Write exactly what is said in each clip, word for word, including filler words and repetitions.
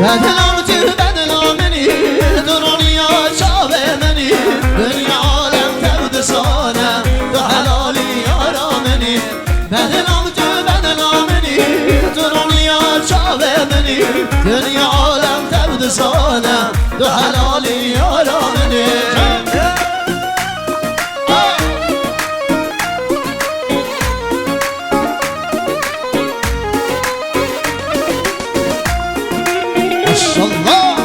Bedlam tu bedlam min î, tu roniya çavê min î, dinya alem tev dizane, tu helalî yara min î. Bedlam tu bedlam min î, tu roniya çavê min î, dinya alem tev dizane, tu helalî yara min î. Maşallah.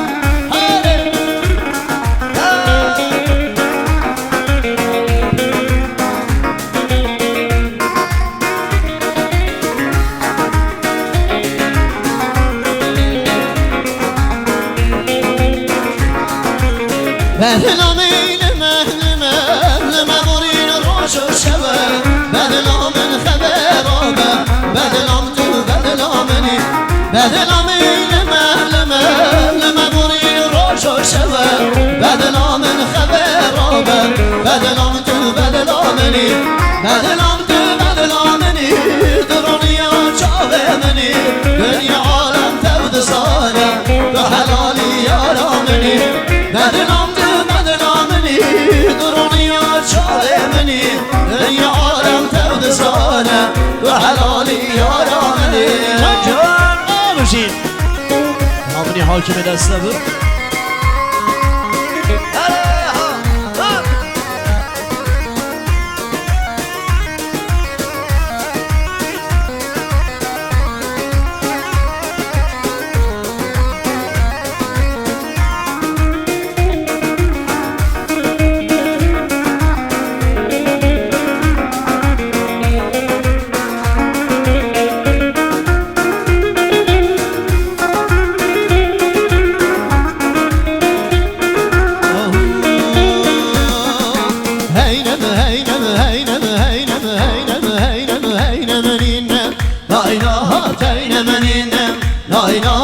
Hey. Bedlamê lime, lime, lime borîn roj û şev e. Bedlamên xevera be, bedlam tu bedlamê nî. Bedlamê lime, lime, lime borîn roj û şev e. Bedlamên xevera be, bedlam tu bedlamê nî. Bedlam tu bedlamê nî, tu roniya çavê min î. Dinya alem tev dizane, tu helalî yara min î. Bedlam tu bedlamê nî, tu roniya çavê min î. Dinya alem tev dizane, tu helalî yara min î. Can abijî. Namini hakimi deste bu. Heynem, heynem, heynem, heynem, heynem, heynem, heynem, nînem. Nayna, teyne menînem, nayna,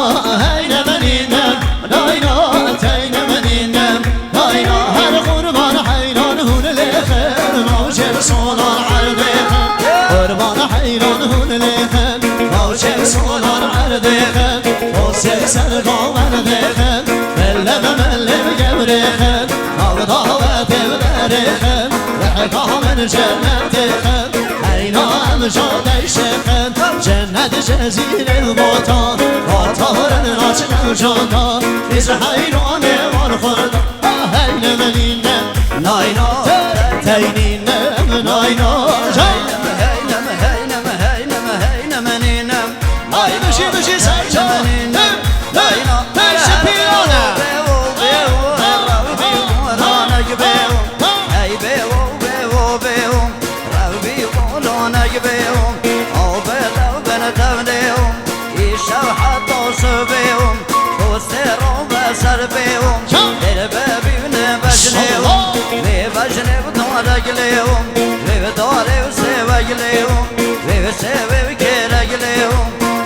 heyne menînem, nayna, teyne menînem, nayna. Her qurban heyran hûn lêxin, navçe solan erdêxin. Qurban heyran hûn lêxin, navçe solan erdêxin. O ser ser gawen dêxin, melle me melle gevrêxin. Nav davetê derêxin, rehka min cennetêxin. Heyna em jadey şêxin, cennet cezîrê bota, batarin naçin ew canda, biz heyranê wan xurda. Heyne menîne, nayna, teynîne, nayna. Heyne, heyne, heyne, heyne, heyne menîne. Ay, bijî, bijî, ser çawa. Dayna, her ji pîran e. Îşev heta sibê, dostê ro be ser bê. Çal. Dêr be bîne bejnê, Allah. Vê bejnê bi dare gilê, vê bi dare û sêve gilê, vê bi sêve bi kêre gilê,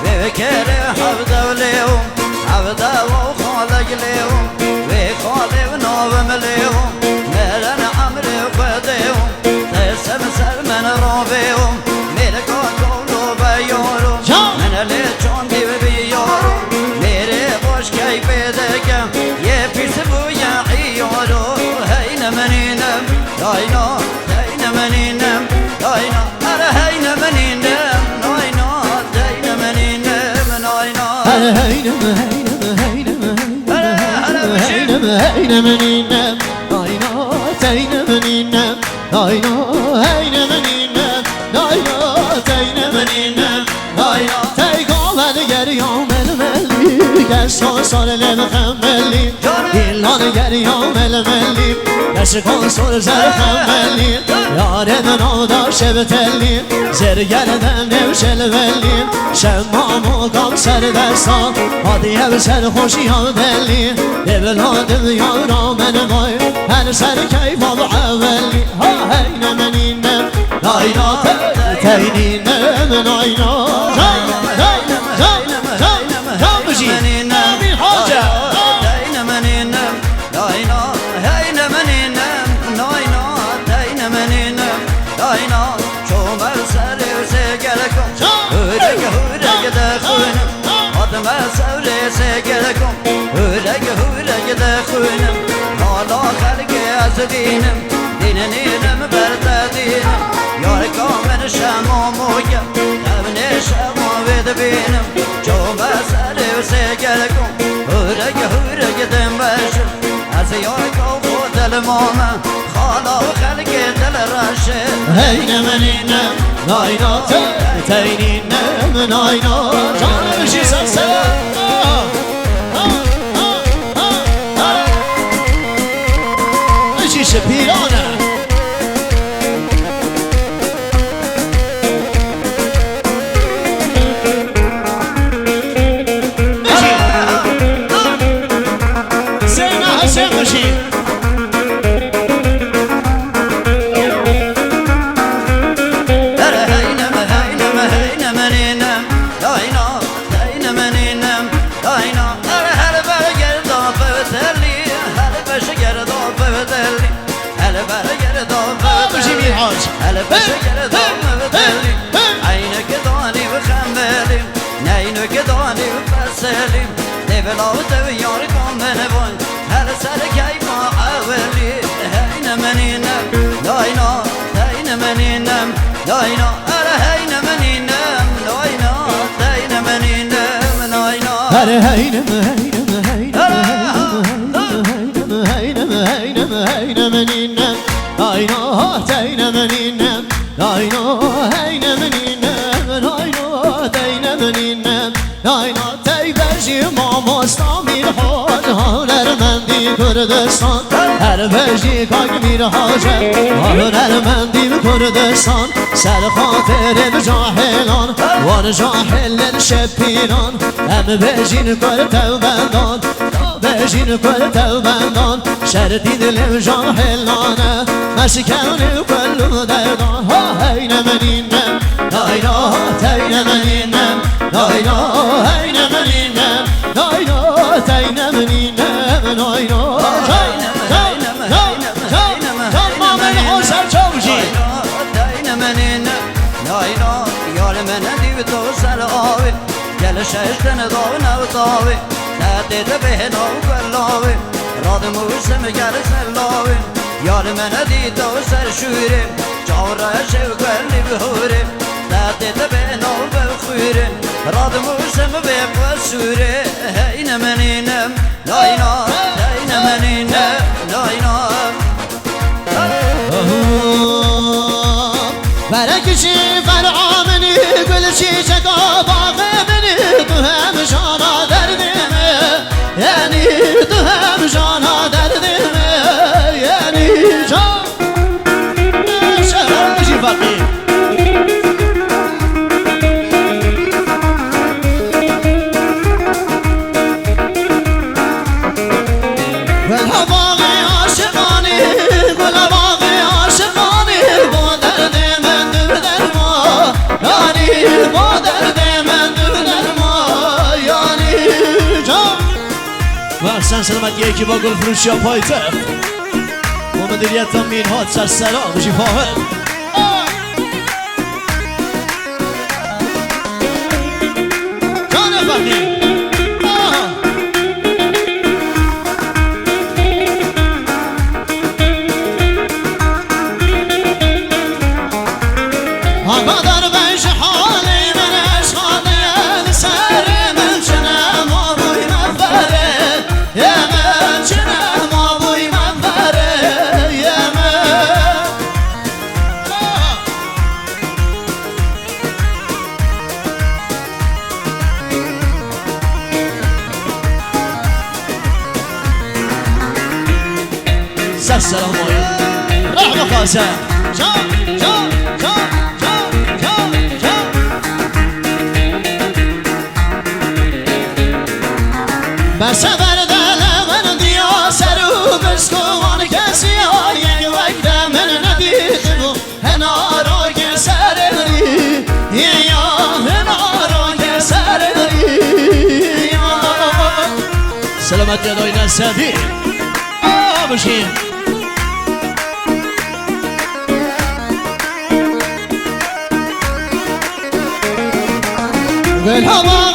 vê bi kêre hevdewlê, hevdew û xale gilê, vê xalê bi navê milê, meren emrê Xwedê, te ser ser men ravê, mêrka kolo be yaro, can. Men lê çandî bi yaro, mêrê baş keyfê dike, yê pîs bûye îyaro, heyne menîne, dayna. Heyne menîne, dayna, her heyne menîne, nayna, heyne menîne, nayna. Her heyne, heyne, heyne, heyne, heyne, heyne menîne, nayna, heyne menîne, nayna, heyne menîne, nayna, heyne menîne. Nayna. Teyka me digeriya melmelî, kes sar sar lê bixemelî. Îlan geriya melmelî, kes kon sor zer xemelî. Yarê min avda şevtelî, zer gerdem nêv şelvelî. Şemam û kam serdesta, hadiye bi serxweşiya delî. Dê bila dinya ra men may, her ser keyfa bi evelî. Ha heyne menîne, nayna te, teynîne min ayna. Can, can, can, can, can bijî. Emîn Hoca. Can. Hûrek, hûrek de xwîn, hatime sewrê sê gelekom. Bînim, çûme serê wê sê gelko, hûrek, hûrek dimeşim. Ez yaka xwe dilmame, xala û xelkê dilreşe. Hey ne menîne, nayna, te, teynîne, nayna. Canım işi sen sen. Işi şepirane. Zeyna Hesen Kuşi. Her heyneme, heyneme, heyneme, ninem. Dayna, heyneme, ninem. Dayna, her, her berger da fevteli, her beşger da fevteli. Hele bere gere da Aa, Mijî Mîrhac. Hele beşe gere da Mevdeli. Eynek danî bi xembeli. Neynok danî bi peseli. Devla û dev yar kamene van. Hele ser keyfa eweli. Hey ne menîne. Dayna. Hey ne menîne. Dayna. Hele hey ne menîne. Dayna. Hey ne menîne. Dayna. Hele hey ne menîne. Heyneme, heyneme, heyneme, heyneme, ninem. Dayna, heyneme, ninem. Dayna, heyneme, ninem. Dayna, heyneme, ninem. Dayna, tey bejî mamosta Mîrhac, hunermendî Kurdistan. Her bejî kak Mîrhac, hunermendî Kurdistan. Ser xatirê cahîlan, wan cahîlên şepîlan. Em bejîn Kurd tewbendan. Bejîn Kurd tewbendan, şertî dilê jahîlane, meşkewne kul û derdan. Ha, heyneme ninem, dayna, heyneme ninem, dayna, heyneme ninem, dayna, heyneme ninem, dayna. Can, can, can, can, can, Mamed Hoser Çavuşî. Dayna, heyneme ninem, dayna, yar me nedî to ser avê. Gel şeştin daw newtawê, te tê de bêhna û gelawê. Radim û sim gel zelawê, yar me nedî daw ser şûrê. Çaw reşê û gelî bihûrê, te tê de bêhna û bixûrê. Radim û sim bê qesûrê, hey ne menînem, dayna, hey ne menînem, dayna. Berek ji fer'a min î, gul çîçeka baxê min î, tu hem jana derdê me, yanî tu hem jana derdê me, yanî can. Şehran Mijî Feqî. Gula baxê aşiqanî, gula baxê aşiqanî, bo derdê min tu derma, yanî bo derdê min tu derma, yanî can. Ve sen selamet yekî ba Gulfiroşiya Paytext. Bu müdüriyet min hat ser sera, Mijî Fahir. Canê Fehmî. Aha. Agadar ben ji halê min eşqanê, li serê min çine mabûy me ferê, yê min çine mabûy me ferê, yê min. Ser selam boyu. Rahme xaze. Can, can, can, can, can, can. Bese berde lemendiya ser û biskovan kesiya yek wek de min nedîtibû. Hena rokê serê rî, ya hena rokê serê rî, ya. Selamet ya dayne sedî. Abişî. Gel hava